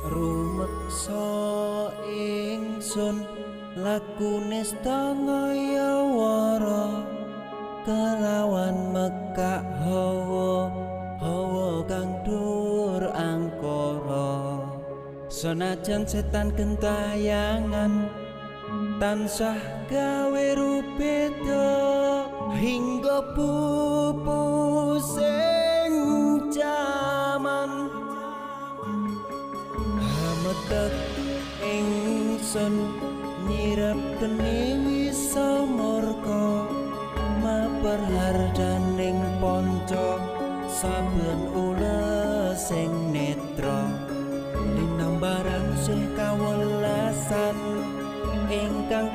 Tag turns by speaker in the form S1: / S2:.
S1: Rumeksa ingsun lakune stangayawara kelawan mekak hawa hawa kang dur angkara. Senajan setan gentayangan tansah gawe rubeda hingga pupus sing jaman. Hametek ingsun nyirep geni wisa murka maper hardaning ponco saben ules sing netra linambaran sih kawelasan ingkang